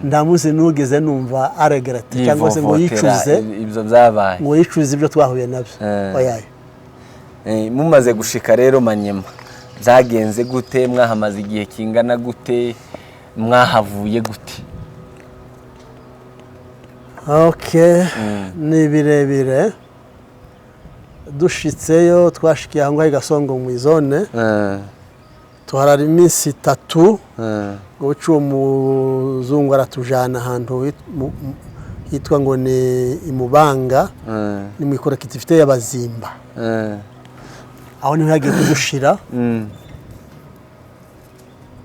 Nta munsi nugeze numva aregrette cyangwa se ngo Yivovotera yicuze, ibyo byabaye. ngo yicuze ibyo twahuye nabyo. Oya. Mumaze gushika rero Manyema, Byagenze gute? Mwahamaze igihe kingana gute? Mwahavuye gute? Okay, ni birebire. Dushitseyo, twashikiye aho ngaho i Gasongo mu izone, tuharara iminsi 3. Ngo buce uwo muzungu aratujana ahantu hitwa ngo ni Imubanga, ni mu ikolektivite y'Abazimba. Aho niho yagiye kudushira.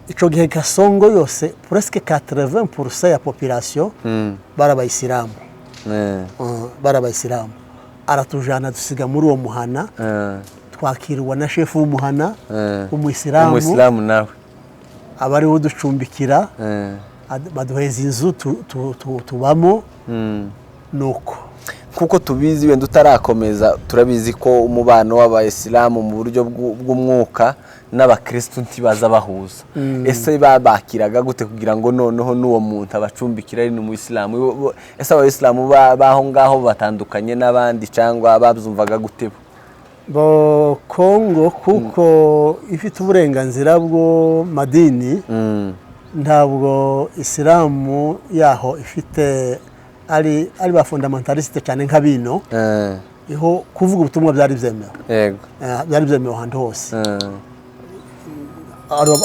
Ico gihe Gasongo yose, presque 80% ya population bari abayisilamu. Bari abayisilamu. Aratujana, dusiga muri uwo muhana. Twakirwa na shefu w'umuhana w'umuyisilamu. Umuyisilamu nawe. Aba ariwe uducumbikira. Baduheza inzu tubamo. Nuko Nk'uko tubizi, wenda utarakomeza, turabizi ko umubano w'abayisilamu mu buryo bw'umwuka n'abakirisitu ntibaza bahuza. Ese babakiraga gute kugira ngo noneho n'uwo muntu abacumbikira ari n'umuyisilamu? Ese abayisilamu b'aho ngaho batandukanye n'abandi, cyangwa babyumvaga gute bo? Bo Kongo, kuko ifite uburenganzira bwo madini, ntabwo isilamu yaho ifite ari ba fondamentalistes cyane nka bino. Iho kuvuga ubutumwa byari byemewe. Byari byemewe ahantu hose.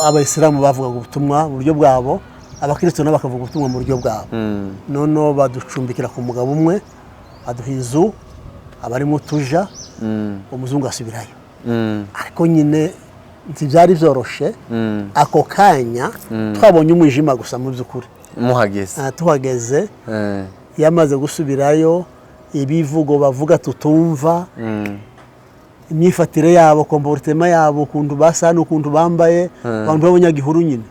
Abayisilamu bavugaga ubutumwa mu buryo bwabo, abakristo nabo bakavuga ubutumwa mu buryo bwabo. Noneho baducumbikira ku mugabo umwe, aduha inzu abarimo tuja. Umuzungu asubirayo. Ariko nyine ntibyari byoroshe. Ako kanya twabonye umwijima gusa mu by'ukuri. Muhageze? Tuhageze, yamaze gusubirayo, ibivugo bavuga tutumva, imyifatire yabo, comportement yabo, ukuntu basa n'ukuntu bambaye, abantu b'abanyagihuru nyine,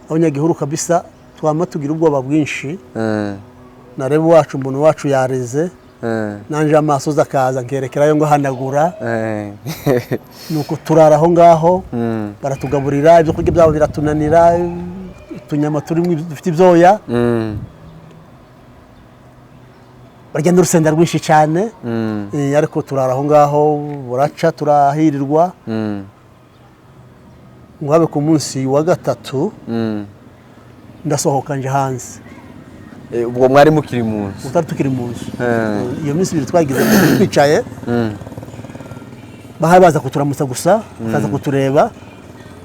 abanyagihuru kabisa. Twama tugira ubwoba bwinshi. Nareba iwacu, umuntu wacu yareze, nanje amaso akaza nkerekerayo ngo hanagura. Nuko turara aho ngaho. Baratugaburira, ibyo kurya byabo biratunanira, utunyama turimo dufite ibyoya. Barya n'urusenda rwinshi cyane. Ariko turara aho ngaho, buraca, turahirirwa. Ngo habe ku munsi wa gatatu, ndasohoka nje hanze. Ubwo mwari mukiri mu nzu? Utari tukiri mu nzu. Iyo minsi 2 twagize twicaye, bahaye baza kuturamutsa gusa, bakaza kutureba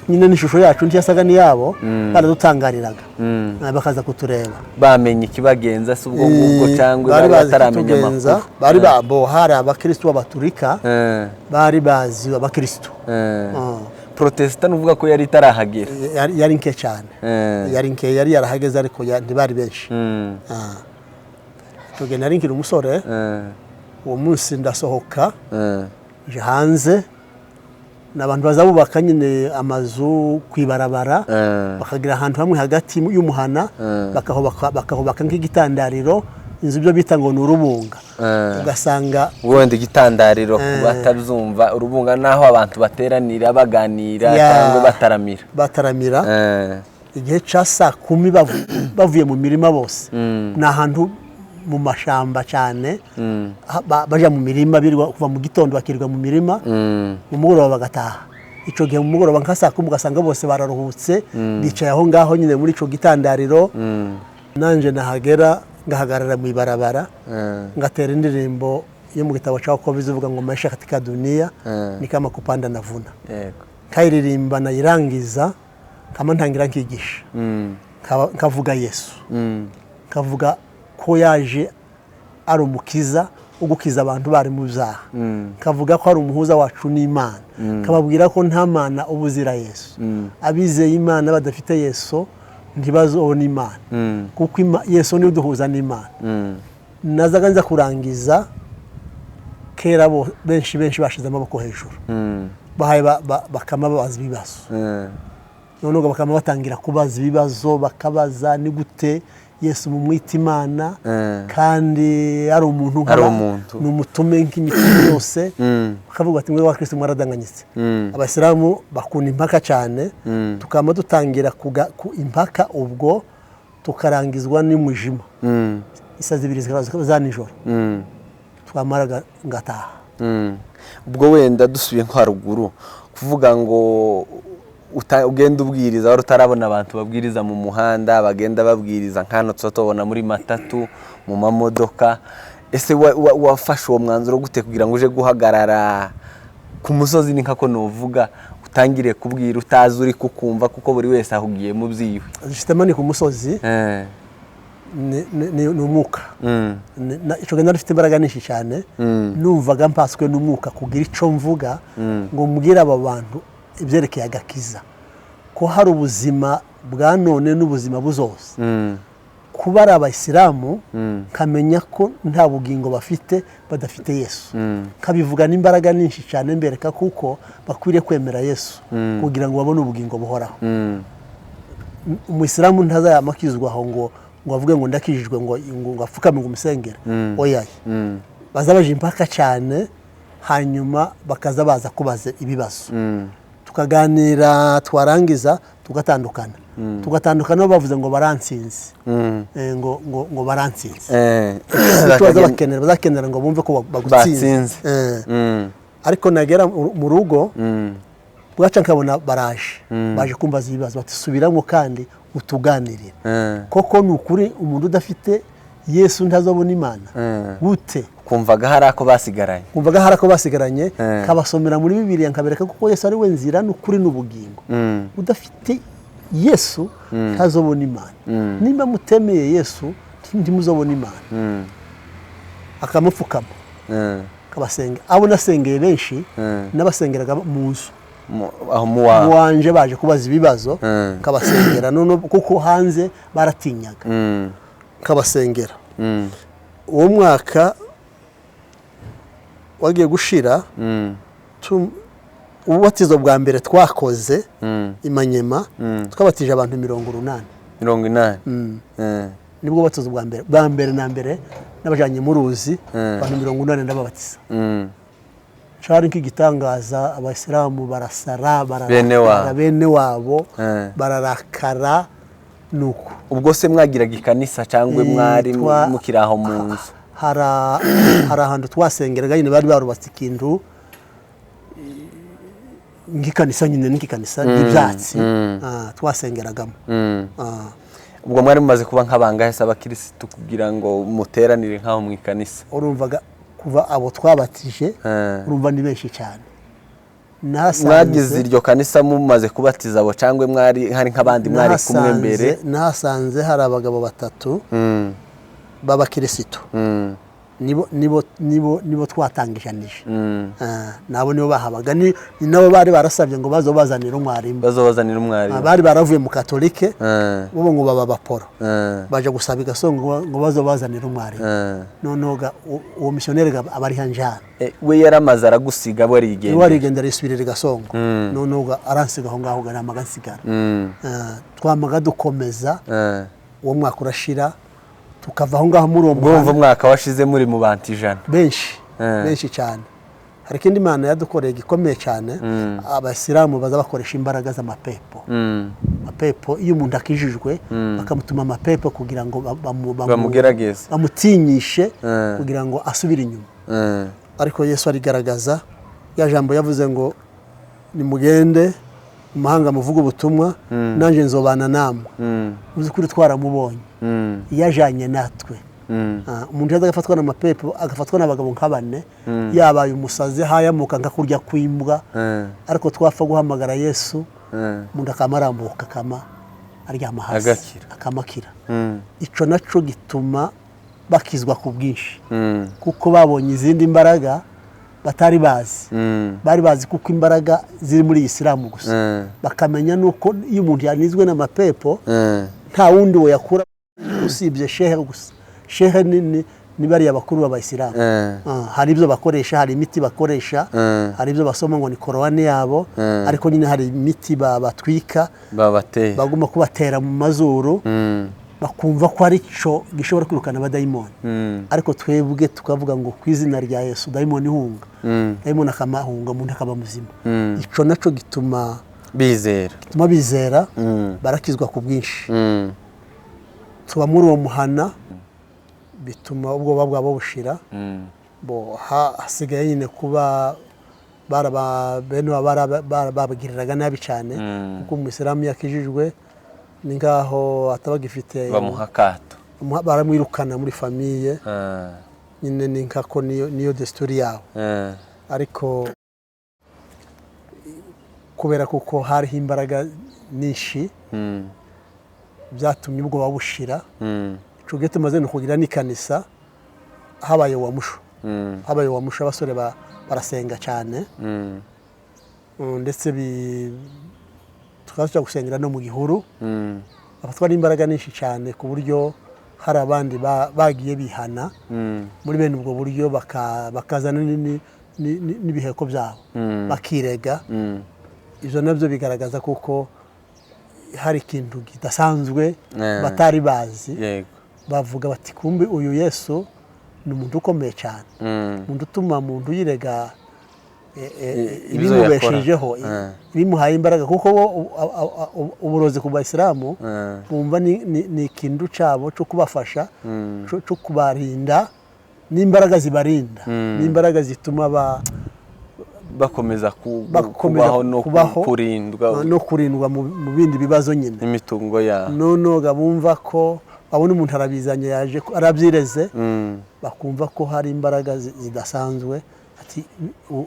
nyine, n'ishusho yacu ntiyasaga n'iyabo, baradutangariraga. Bakaza kutureba. Bamenye ikibagenza se ubwo ngubwo, cyangwa bari bari bazi bataramenya kutugenza. amakuru? Bari bo hari abakristu b'abaturika, bari bazi abakristu. Protestant uvuga ko yari itarahagera? Yari nke cyane. Yari nke, yari yarahageze ariko ntibari benshi. Tugenda, nari nkiri umusore. Uwo munsi ndasohoka, nje hanze, ni abantu baza bubaka nyine amazu ku ibarabara, bakagira ahantu hamwe hagati y'umuhana, bakahubaka nk'igitandariro, inzu ibyo bita ngo ni urubunga. Ugasanga Wenda igitandariro, ku batabyumva, urubunga naho abantu bateranira baganira cyangwa bataramira. Bataramira. Igihe cya saa 10 bavuye mu mirima bose, ni ahantu mu mashamba cyane. Baja mu mirima, birirwa kuva mu gitondo, bakirirwa mu mirima, mu mugoroba bagataha. Icyo gihe mu mugoroba nka saa 10, ugasanga bose bararuhutse, bicaye aho ngaho nyine muri icyo gitandariro. Nanje nahagera, ngahagarara mu ibarabara, ngatera indirimbo yo mu gitabo cya Kobe ivuga ngo "Maisha katika dunia ni kama kupanda na vuna." Nkayiririmba, nayirangiza nkama ntangira nkigisha. Nkavuga Yesu, nkavuga ko yaje ari umukiza ugukiza abantu bari mu byaha, nkavuga ko ari umuhuza wacu n'Imana, nkababwira ko nta mana uba uzira Yesu. Abizeye Imana badafite Yesu ntibazobona Imana, kuko Yesu niwe uduhuza n'Imana. Nazaga nza kurangiza kera, bo benshi benshi bashize amaboko hejuru, bahaye bakama babaza ibibazo. Noneho bakaba batangira kubaza ibibazo, bakabaza: "Ni gute Yesu mumwita Imana kandi ari umuntu Ari umuntu. Ni umutume nk'imitima yose?" Bakavuga bati: "Mwe wa Kristo mwaradanganyitse." Abasilamu bakunda impaka cyane. Tukaba dutangira ku impaka, ubwo tukarangizwa n'umwijima, isaa 2 zikaba za nijoro. Twamara ngataha. Ubwo wenda dusubiye nko haruguru. Ukuvuga ngo ugenda ubwiriza, wari utarabona abantu babwiriza mu muhanda, bagenda babwiriza nk'hano tuba tubona muri matatu, mu mamodoka. Ese wafashe uwo mwanzuro gute kugira ngo uje guhagarara ku musozi, ni nkako nuvuga, utangire kubwira utazi uri kukumva, kuko buri wese ahugiye mu byiwe? Justement, ni ku musozi. Ni umwuka. Ico gihe nari mfite imbaraga nyinshi cyane. Numvaga mpaswe n'umwuka kugira ico mvuga, ngo mbwire aba bantu ibyerekeye agakiza, ko hari ubuzima bwa none n'ubuzima buzoza. Kuba ari abayisilamu, nkamenya ko nta bugingo bafite badafite Yesu. Nkabivuga n'imbaraga nyinshi cyane, mbereka kuko bakwiriye kwemera Yesu kugira ngo babone ubugingo buhoraho. Umuyisilamu ntazayamakizwa aho ngo avuge ngo ndakijijwe, ngo apfukame ngo umusengere. Oya, baza baje impaka cyane, hanyuma bakaza baza kubaza ibibazo, tukaganira, twarangiza tugatandukana. Tugatandukana bavuze ngo barantsinze. Ngo barantsinze. Icyo baza bakenera, bazakenera ngo bumve ko bagutsinze. Batsinze. Ariko nagera mu rugo, bwaca nkabona baraje, baje kumbaza ibibazo, bati: "Subiramo kandi utuganirire. Koko ni ukuri umuntu udafite Yesu ntazabona Imana gute?" Kumvaga hari ako basigaranye. Kumvaga hari ako basigaranye. Nkabasomera muri Bibiliya, nkabereka kuko Yesu ari we nzira n'ukuri n'ubugingo. Udafite Yesu ntazobona Imana. Nimba mutemeye Yesu, ntimuzobona Imana. Akamupfukama, akabasenga. Abo nasengeye benshi, n'abasengeraga mu nzu Aho mu wawe. Wanje, baje kubaza ibibazo, nkabasengera none, kuko hanze baratinyaga. Nkabasengera. Uwo mwaka wagiye gushira, ububatizo bwa mbere twakoze i Manyema, twabatije abantu 80. 80. Nibwo bubatizo bwa mbere, bwa mbere na mbere n'abajyanye mu ruzi, abantu 80 ndababatiza. Cari nk'igitangaza, abayisilamu barasara, Bene wabo. bararakara, bene wabo bararakara, nuko. Ubwo se mwagiraga ikanisa cyangwa mwari mukiri aho mu nzu? Hari ahantu twasengeraga nyine, bari barubatse ikintu nk'ikanisa nyine, nk'ikanisa ry'ibyatsi. Twasengeragamo. Ubwo mwari mumaze kuba nk'abangahe se abakirisitu kugira ngo muteranire nk'aho mu ikanisa? Urumvaga kuva abo twabatije, urumva ni benshi cyane. Mwagize Nahasanze iryo kanisa mumaze kubatiza abo, cyangwa mwari hari nk'abandi mwari kumwe mbere? Nahasanze hari abagabo batatu b'abakirisitu. Nibo twatangijanije. Nabo nibo bahabaga, ni nabo bari barasabye ngo bazo bazanire umwarimu. Bazobazanira umwarimu. Bari baravuye mu Katolike, bo ngo baba baporo, baje gusaba igasongo ngo bazo bazanire umwarimu. Noneho uwo misiyoneri aba ari hanjana. We yaramaze aragusiga, we arigendera. Iwe arigendera, yisubirira igasongo. Noneho aransiga aho ngaho, namaga nsigara. Twamaga dukomeza. Uwo mwaka urashira, tukava aho ngaho muri uwo Ubwo wumva muhanda. umwaka washize muri mu bantu 100? Benshi, benshi cyane. Hari ikindi Imana yadukoreye gikomeye cyane. Abasilamu baza bakoresha imbaraga z'amapepo. Amapepo, iyo umuntu akijijwe, bakamutuma amapepo kugira ngo Bamugerageze. bamutinyishe kugira ngo asubire inyuma. Ariko Yesu arigaragaza. Ya jambo yavuze ngo: "Nimugende mu mahanga muvuge ubutumwa, nanjye nzobana namwe." Mu by'ukuri twaramubonye yajanye natwe. Umuntu yaza agafatwa n'amapepo, agafatwa n'abagabo nka bane, yabaye umusazi, hayamuka nka kurya kw'imbwa. Ariko twapfa guhamagara Yesu, umuntu akama arambuka, akama aryama hasi. Agakira. Akamakira. Ico naco gituma bakizwa ku bwinshi, kuko babonye izindi mbaraga batari bazi. Bari bazi kuko imbaraga ziri muri isilamu gusa, bakamenya nuko iyo umuntu yanizwe n'amapepo, nta wundi woyakura usibye shehe gusa. Shehe ni bariya bakuru b'abayisilamu. Hari ibyo bakoresha, hari imiti bakoresha, hari ibyo basoma ngo ni korowani yabo. Ariko nyine hari imiti batwika, babateye, bagomba kubatera mu mazuru, bakumva ko ari cyo gishobora kwirukana abadayimoni. Ariko twebwe tukavuga ngo: "Ku izina rya Yesu, dayimoni ihunga." Dayimoni akamahunga, umuntu akaba muzima. Ico naco gituma bizera. Gituma bizera, barakizwa ku bwinshi. Tuba muri uwo muhana, bituma ubwoba bwabo bushira. Bo hasigaye nyine kuba Bene wabo babagiriraga nabi cyane, kuko umuyisilamu yakijijwe ni nkaho atabagifite. Bamuha akato. Baramwirukana muri famille. Nyine ni nkako niyo desturi yabo. Ariko kubera kuko hariho imbaraga nyinshi, byatumye ubwoba bushira. Ico gihe tumaze no kugira n'ikanisa, habaye uwamusho. Habaye uwamusho, abasore barasenga cyane. Ndetse tukaba tujya gusengera no mu gihuru. Bafatwa n'imbaraga nyinshi cyane, ku buryo hari abandi bagiye bihana muri bene ubwo buryo, bakazana n'ibiheko byabo, bakirega. Ibyo nabyo bigaragaza kuko hari ikintu kidasanzwe batari bazi. Bavuga bati: "Kumbe uyu Yesu ni umuntu ukomeye cyane, umuntu utuma umuntu yirega Ibyo ibimubeshejeho, yakora. ibimuhaye imbaraga." Kuko bo uburozi ku bayisilamu bumva ni ikintu cyabo cyo kubafasha, cyo kubarinda, n'imbaraga zibarinda, n'imbaraga zituma bakomeza bakomeza kubaho no kubaho, kurindwa no kurindwa mu bindi bibazo nyine n'imitungo yabo. Noneho bumva ko babona umuntu arabizanye, yaje arabyireze, bakumva ko hari imbaraga zidasanzwe, ati: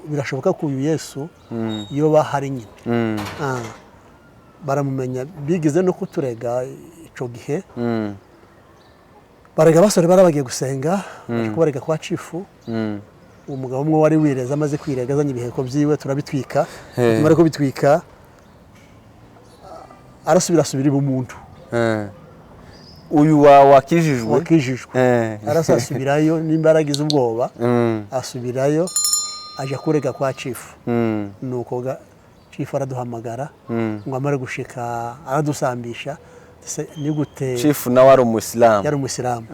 "Birashoboka ko uyu Yesu iyo bahari nyine." Baramumenya, bigeze no kuturega icyo gihe. Barega abasore bari bagiye gusenga, baje kubarega kwa chief. Umugabo umwe wari wireze, amaze kwirega azanye ibiheko byiwe, turabitwika. Tumara kubitwika, arasubira asubira ibumuntu. Uyu wa wakijijwe? Wakijijwe. Arasubirayo n'imbaraga z'ubwoba. Asubirayo, aja kurega kwa chief. Nuko chief araduhamagara, ngo amare gushika aradusambisha. Se, ni gute? Chief nawe ari umuyisilamu? Yari umuyisilamu.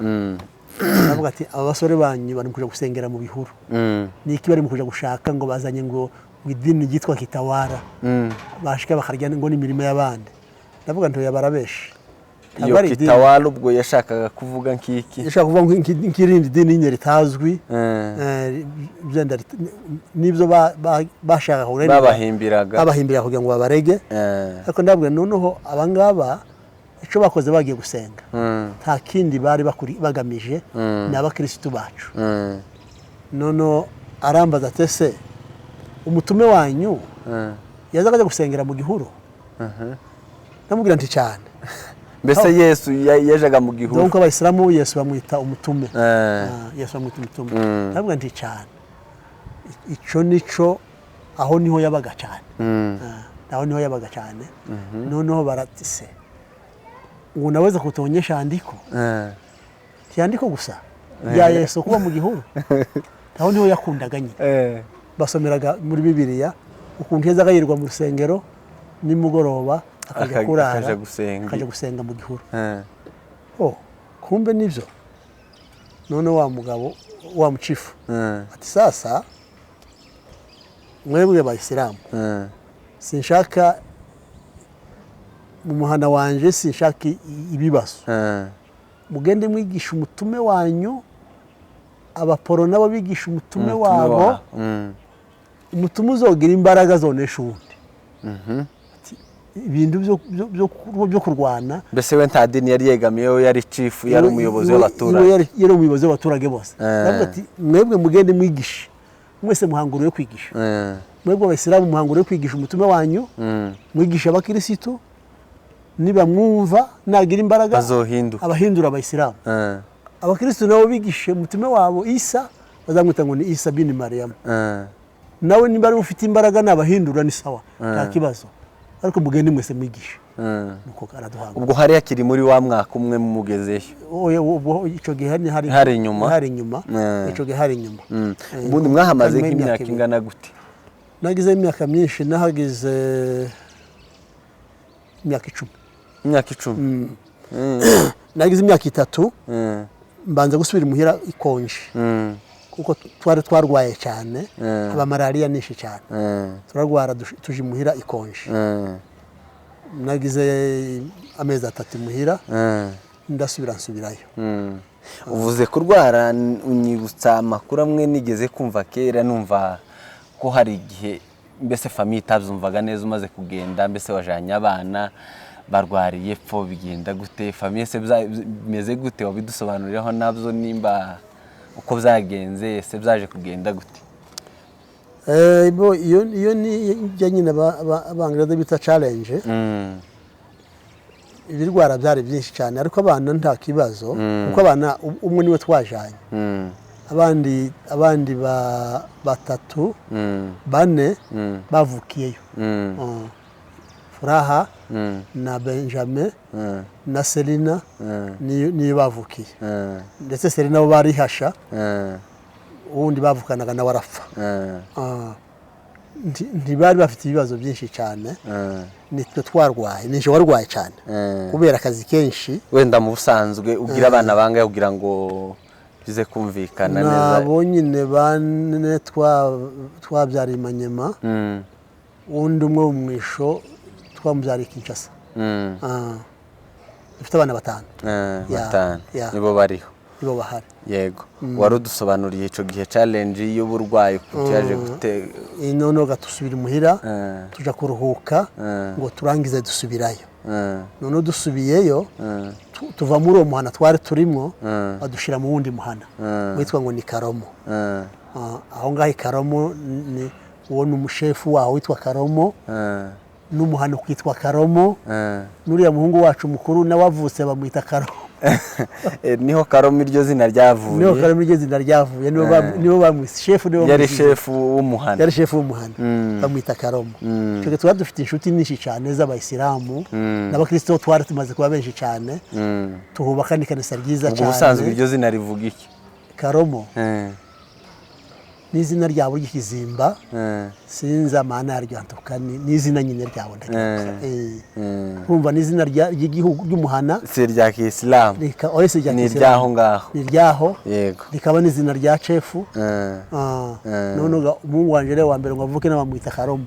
Aravuga ati: "Aba basore banyu bari kuja gusengera mu bihuru, ni iki bari mu kuja gushaka?" Ngo bazanye ngo idini ryitwa Kitawara, bashika bakarya ngo n'imirimo y'abandi. Ndavuga nti: "Oya, barabeshe." Ntabwo Iyo ari idini. Kitawara ubwo yashakaga kuvuga nk'iki? Yashaka kuvuga nk'irindi dini nyine ritazwi. Byenda n'ibyo bashaka kugira Babahimbiraga. Babahimbira kugira ngo babarege. Ariko ndabwira noneho abangaba icyo bakoze, bagiye gusenga, nta kindi bari bagamije, ni abakirisitu bacu. Noneho arambaza ati: "Ese umutume wanyu yazaga ajya gusengera mu gihuru?" Ndamubwira nti: "Cyane." Mbese Yesu yajaga mu gihuru? Donc abayisilamu Yesu bamwita umutume. Yesu bamwita umutume. Ndamubwira nti: "Cyane, icyo nico, aho niho yabaga cyane." Aho niho yabaga cyane. Noneho baratise ngo: "Unaweza kutuonyesha andiko?" Andiko gusa rya Yesu kuba mu gihuru, aho niho yakundaga nyine. Basomeraga muri Bibiliya ukuntu yazaga yirirwa mu rusengero, nimugoroba akajya kurara, Akaja gusenga. Akajya gusenga mu gihuru. Oh, kumbe nibyo. None wa mugabo wa muchifu ati: "Sasa mwebwe bayisilamu, sinshaka mu muhana wanje, sinshaka ibibazo. Mugende mwigisha umutume wanyu, abaporo nabo bigisha umutume Umutume wabo. Umutume uzogira imbaraga zonesha uwundi." Ati, ibintu byo kurwana. Mbese we nta dini yari yegamiyeho, yari chief, yari umuyobozi w'abaturage. Iwe yari umuyobozi w'abaturage bose. Aravuga ati: "Mwebwe mugende mwigishe, mwese muhanguriwe kwigisha. Mwebwe abayisilamu muhanguriwe kwigisha umutume wanyu, mwigisha abakirisitu, nibamwumva nagira imbaraga Bazohinduka. abahindura abayisilamu. Abakirisitu nabo bigishe umutume wabo Isa, bazamwita ngo ni Isa bin Mariyamu. Nawe niba ari ufite imbaraga nabahindura ni sawa, nta kibazo, ariko mugende mwese mwigishe." Nuko araduhanga. Ubwo hari hakiri muri wa mwaka umwe mugezeyo? Oya, ubwo icyo gihe hari Hari inyuma? Hari inyuma. Icyo gihe hari inyuma. Ubundi mwahamaze Harimo nk'imyaka 2. ingana gute? Nagize imyaka myinshi, nahagize imyaka 10. Imyaka 10. Nagize imyaka 3, mbanza gusubira imuhira ikonje, kuko twari twarwaye cyane. Haba malariya nyinshi cyane. Turarwara, tuje imuhira ikonje. Nagize amezi 3 imuhira, ndasubira nsubirayo. Uvuze kurwara unyibutsa amakuru amwe nigeze kumva kera, numva Ko hari igihe mbese famille itabyumvaga neza umaze kugenda, mbese wajanye abana barwariye epfo, bigenda gute? Famille se bimeze gute? Wabidusobanuriraho nabyo nimba uko byagenze, ese byaje kugenda gute? Bo iyo ni ibyo nyine Abangereza bita challenge. Ibirwara byari byinshi cyane, ariko abana nta kibazo, kuko abana umwe niwe twajanye. Abandi batatu, bane bavukiyeyo. Furaha na Benjamin na Selina niyo bavukiye. Ndetse Selina bo barihasha, uwundi bavukanaga nawe arapfa. Ntibari bafite ibibazo byinshi cyane. Nitwe twarwaye, nije warwaye cyane kubera akazi kenshi. Wenda mu busanzwe ugira abana bangahe, kugira ngo bize kumvikana neza? Nabo nyine bane twabyariye Manyema. Undi umwe wo mwisho twamubyariye Kinshasa. Dufite abana batanu. Batanu Ya. nibo bariho? Nibo bahari. Yego, wari udusobanuriye icyo gihe challenge y'uburwayi ukuntu yaje gute. Noneho gatusubira imuhira, tuja kuruhuka ngo turangize dusubirayo. Noneho dusubiyeyo, tuva muri uwo muhana twari turimo, badushyira mu wundi muhana witwa ngo ni Karomo. Aho ngaho i Karomo ni uwo ni umushefu waho witwa Karomo, n'umuhana ukitwa Karomo, n'uriya muhungu wacu mukuru nawe avutse bamwita Karomo. Niho Karomo iryo zina ryavuye? Niho Karomo iryo zina ryavuye, nibo bamwise shefu, nibo Yari bamwise. Shefu w'umuhana? Yari shefu w'umuhana, bamwita Karomo. Icyo gihe twari dufite inshuti nyinshi cyane z'Abayisilamu n'Abakristo, twari tumaze kuba benshi cyane. Tuhubaka n'ikanisa ryiza Ubwo ubusanzwe cyane. iryo zina rivuga iki? Karomo n'izina ryabo ry'ikizimba. Sinzi amahana yaryo antuka, ni izina nyine ryabo ndagira. Urumva ni izina ry'igihugu, ry'umuhana. Si irya kisilamu? Oya, si irya Ni kisilamu. iryaho ngaho? Ni iryaho. Rikaba n'izina rya cefu. None umuhungu wanje rero wa mbere ngo avuke n'abamwita Karomo.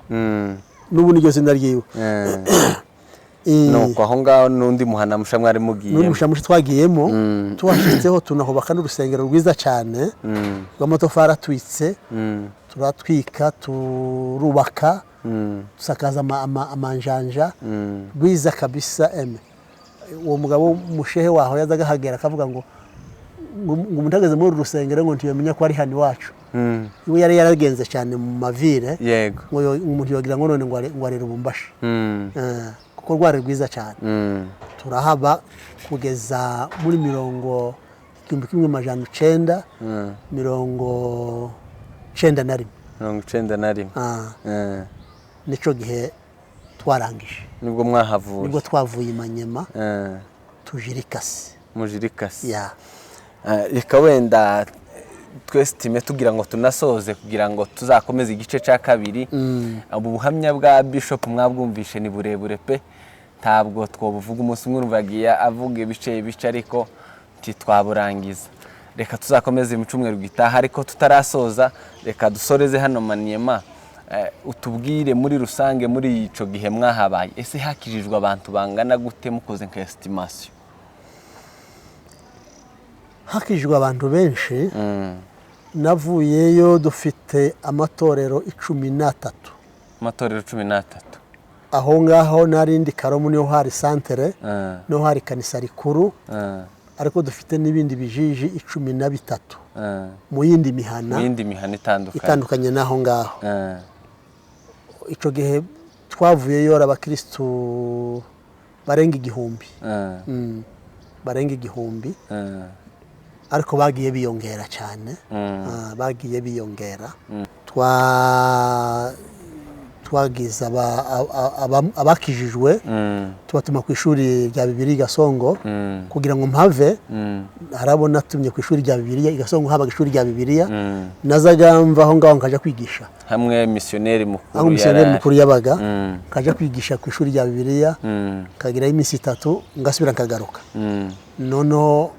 N'ubu niryo zina ryiwe. Nuko aho ngaho n'undi muhana musha mwari N'undi mugiyemo? Mushamushi twagiyemo, tuhashitseho tunahubaka n'urusengero rwiza cyane rw'amatafari atwitse. Turatwika, turubaka, dusakaza amanjanja, rwiza kabisa. Eme uwo mugabo mushehe waho yazaga ahagera akavuga ngo umuntu ageze muri uru rusengero ngo ntiyamenya ko ari hano iwacu. Iwe yari yaragenze cyane mu mavire, ngo umuntu yogira ngo none ngo ari Lubumbashi. Kuko rwari rwiza cyane. Turahaba kugeza muri mirongo 1991. 91. Nico gihe twarangije. Nibwo mwahavuye? Nibwo twavuye i Manyema, tujira Ikasi. Mujira Ikasi? Ya. Reka wenda twese time tugira ngo tunasoze, kugira ngo tuzakomeze igice cya kabiri. Ubu buhamya bwa Bishop mwabwumvishe, ni burebure pe, ntabwo twobuvuga umunsi umwe. Urumva yagiye avuga ibice ibice, ariko ntitwaburangiza. Reka tuzakomeze mu cyumweru gitaha, ariko tutarasoza reka dusoreze hano Maniema. Utubwire muri rusange, muri ico gihe mwahabaye, ese hakijijwe abantu bangana gute mukoze nka estimation? Hakijwe abantu benshi. Navuyeyo dufite amatorero 13. Amatorero 13? Aho ngaho n'arindi Karomu niho hari santere, niho hari kanisa rikuru, ariko dufite n'ibindi bijiji 13 mu yindi mihana. Mu yindi mihana itandukanye. Itandukanye n'aho ngaho. Icyo gihe twavuyeyo ari abakirisitu barenga 1000. Barenga 1000. Ariko bagiye biyongera cyane. Bagiye biyongera. Twagize abakijijwe, tubatuma ku ishuri rya Bibiliya i Gasongo. Kugira ngo mpave, harabo natumye ku ishuri rya Bibiliya i Gasongo, habaga ishuri rya Bibiliya. Nazaga mva aho ngaho nkajya kwigisha. Hamwe misiyoneri mukuru Aho misiyoneri mukuru yabaga, nkajya kwigisha ku ishuri rya Bibiliya, nkagerayo iminsi 3, ngasubira nkagaruka. Noneho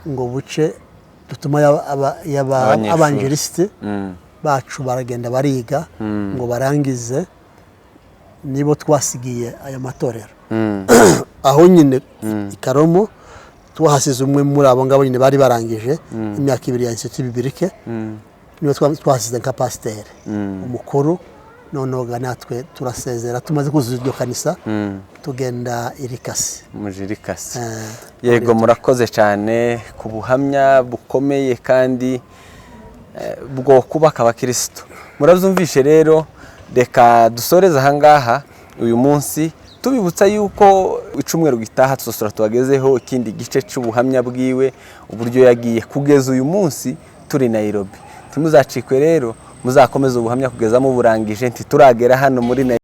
ngo buce dutuma Abanyeshuri. Abanjelisite bacu baragenda bariga ngo barangize, nibo twasigiye aya matorero. Aho nyine i Karomo tuhasize umwe muri abo ngabo nyine bari barangije imyaka 2 ya Institut Biblique. Niwe twasize nka pasiteri umukuru. Noneho ga natwe turasezera tumaze kuzuza iryo kanisa, tugenda irikasi. Mujirikasi. Yego, murakoze cyane ku buhamya bukomeye kandi bwo kubaka abakirisitu. Murabyumvishe rero, reka dusoreze ahangaha uyu munsi, tubibutsa yuko icyumweru gitaha tuzasura tubagezeho ikindi gice cy'ubuhamya bwiwe, uburyo yagiye kugeza uyu munsi turi Nairobi. Ntimuzacikwe rero, muzakomeze ubuhamya kugeza muburangije. Ntituragera hano muri Nairobi.